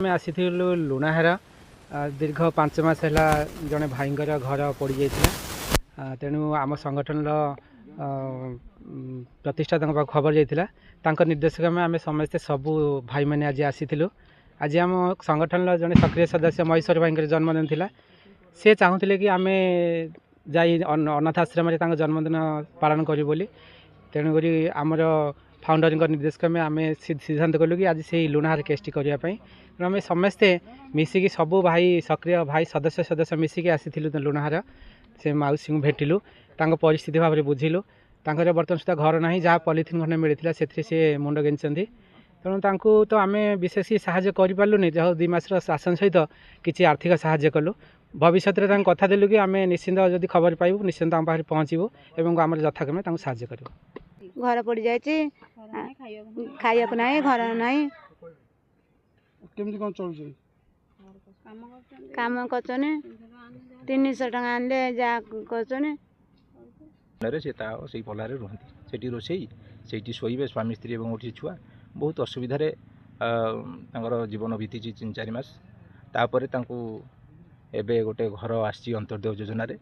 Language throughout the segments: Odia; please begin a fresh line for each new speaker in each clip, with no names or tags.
ଆମେ ଆସିଥିଲୁ ଲୁଣାହାର। ଦୀର୍ଘ 5 ମାସ ହେଲା ଜଣେ ଭାଇଙ୍କର ଘର ପୋଡ଼ିଯାଇଥିଲା। ତେଣୁ ଆମ ସଂଗଠନର ପ୍ରତିଷ୍ଠାତାଙ୍କ ପାଖକୁ ଖବର ଯାଇଥିଲା। ତାଙ୍କ ନିର୍ଦ୍ଦେଶକ୍ରମେ ଆମେ ସମସ୍ତେ ସବୁ ଭାଇମାନେ ଆଜି ଆସିଥିଲୁ। ଆଜି ଆମ ସଂଗଠନର ଜଣେ ସକ୍ରିୟ ସଦସ୍ୟ ମହେଶ୍ୱର ଭାଇଙ୍କର ଜନ୍ମଦିନ ଥିଲା। ସେ ଚାହୁଁଥିଲେ କି ଆମେ ଯାଇ ଅନାଥ ଆଶ୍ରମରେ ତାଙ୍କ ଜନ୍ମଦିନ ପାଳନ କରିବୁ ବୋଲି। ତେଣୁକରି ଆମର ଫାଉଣ୍ଡରଙ୍କ ନିର୍ଦ୍ଦେଶ କ୍ରମେ ଆମେ ସିଦ୍ଧାନ୍ତ କଲୁ କି ଆଜି ସେଇ ଲୁଣାହାର କେସ୍ଟି କରିବା ପାଇଁ। ତେଣୁ ଆମେ ସମସ୍ତେ ମିଶିକି ସବୁ ଭାଇ, ସକ୍ରିୟ ଭାଇ, ସଦସ୍ୟ ସଦସ୍ୟ ମିଶିକି ଆସିଥିଲୁ ଲୁଣାହାର। ସେ ମାଉସୀଙ୍କୁ ଭେଟିଲୁ, ତାଙ୍କ ପରିସ୍ଥିତି ଭାବରେ ବୁଝିଲୁ। ତାଙ୍କର ବର୍ତ୍ତମାନ ସୁଦ୍ଧା ଘର ନାହିଁ, ଯାହା ପଲିଥିନ୍ ଖଣ୍ଡେ ମିଳିଥିଲା ସେଥିରେ ସେ ମୁଣ୍ଡ ଗେଞ୍ଜିଛନ୍ତି। ତେଣୁ ତାଙ୍କୁ ତ ଆମେ ବିଶେଷ କିଛି ସାହାଯ୍ୟ କରିପାରିଲୁନି, ଯାହା 2 ମାସର ରାସନ ସହିତ କିଛି ଆର୍ଥିକ ସାହାଯ୍ୟ କଲୁ। ଭବିଷ୍ୟତରେ ତାଙ୍କୁ କଥା ଦେଲୁ କି ଆମେ ନିଶ୍ଚିନ୍ତ ଯଦି ଖବର ପାଇବୁ, ନିଶ୍ଚିନ୍ତ ତାଙ୍କ ପାଖରେ ପହଞ୍ଚିବୁ ଏବଂ ଆମର ଯଥାକ୍ରମେ ତାଙ୍କୁ ସାହାଯ୍ୟ କରିବୁ।
ଘର ପୋଡ଼ିଯାଇଛି, ଖାଇବାକୁ ନାହିଁ, ଘର ନାହିଁ।
କେମିତି କ'ଣ ଚଳୁଛନ୍ତି?
କାମ କରୁଛନ୍ତି, 300 ଟଙ୍କା ଆଣିଲେ ଯାହା କରୁଛନ୍ତି।
ସେ ତା ସେଇ ପଲାରେ ରୁହନ୍ତି, ସେଠି ରୋଷେଇ, ସେଇଠି ଶୋଇବେ, ସ୍ୱାମୀ ସ୍ତ୍ରୀ ଏବଂ ଗୋଟିଏ ଛୁଆ। ବହୁତ ଅସୁବିଧାରେ ତାଙ୍କର ଜୀବନ ବିତିଛି 3-4 ମାସ। ତାପରେ ତାଙ୍କୁ ଏବେ ଗୋଟେ ଘର ଆସିଛି ଅନ୍ତର୍ଦେୟ ଯୋଜନାରେ।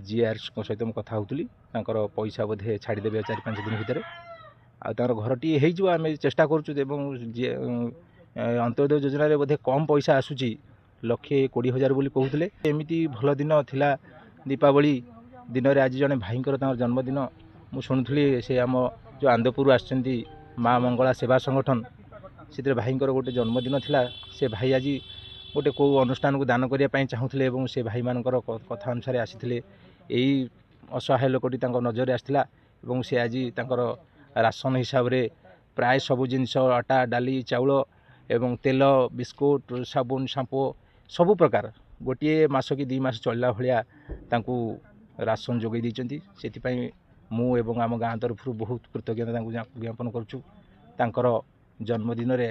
ଜିଆର୍ସଙ୍କ ସହିତ ମୁଁ କଥା ହେଉଥିଲି, ତାଙ୍କର ପଇସା ବୋଧେ ଛାଡ଼ିଦେବେ 4-5 ଦିନ ଭିତରେ, ଆଉ ତାଙ୍କର ଘରଟିଏ ହେଇଯିବ। ଆମେ ଚେଷ୍ଟା କରୁଛୁ। ଏବଂ ଯିଏ ଅନ୍ତର୍ଦେୟ ଯୋଜନାରେ ବୋଧେ କମ୍ ପଇସା ଆସୁଛି, 1,20,000 ବୋଲି କହୁଥିଲେ। ଏମିତି ଭଲ ଦିନ ଥିଲା ଦୀପାବଳି ଦିନରେ, ଆଜି ଜଣେ ଭାଇଙ୍କର ତାଙ୍କର ଜନ୍ମଦିନ। ମୁଁ ଶୁଣୁଥିଲି ସେ ଆମ ଯେଉଁ ଆନ୍ଦପୁର ଆସିଛନ୍ତି ମା ମଙ୍ଗଳା ସେବା ସଂଗଠନ, ସେଥିରେ ଭାଇଙ୍କର ଗୋଟେ ଜନ୍ମଦିନ ଥିଲା। ସେ ଭାଇ ଆଜି ଗୋଟେ କେଉଁ ଅନୁଷ୍ଠାନକୁ ଦାନ କରିବା ପାଇଁ ଚାହୁଁଥିଲେ ଏବଂ ସେ ଭାଇମାନଙ୍କର କଥା ଅନୁସାରେ ଆସିଥିଲେ। ଏଇ ଅସହାୟ ଲୋକଟି ତାଙ୍କ ନଜରରେ ଆସିଥିଲା ଏବଂ ସେ ଆଜି ତାଙ୍କର ରାସନ ହିସାବରେ ପ୍ରାୟ ସବୁ ଜିନିଷ, ଅଟା, ଡାଲି, ଚାଉଳ ଏବଂ ତେଲ, ବିସ୍କୁଟ, ସାବୁନ, ସାମ୍ପୋ, ସବୁ ପ୍ରକାର ଗୋଟିଏ ମାସ କି 2 ମାସ ଚଳିଲା ଭଳିଆ ତାଙ୍କୁ ରାସନ ଯୋଗାଇ ଦେଇଛନ୍ତି। ସେଥିପାଇଁ ମୁଁ ଏବଂ ଆମ ଗାଁ ତରଫରୁ ବହୁତ କୃତଜ୍ଞତା ତାଙ୍କୁ ଜ୍ଞାପନ କରୁଛୁ। ତାଙ୍କର ଜନ୍ମଦିନରେ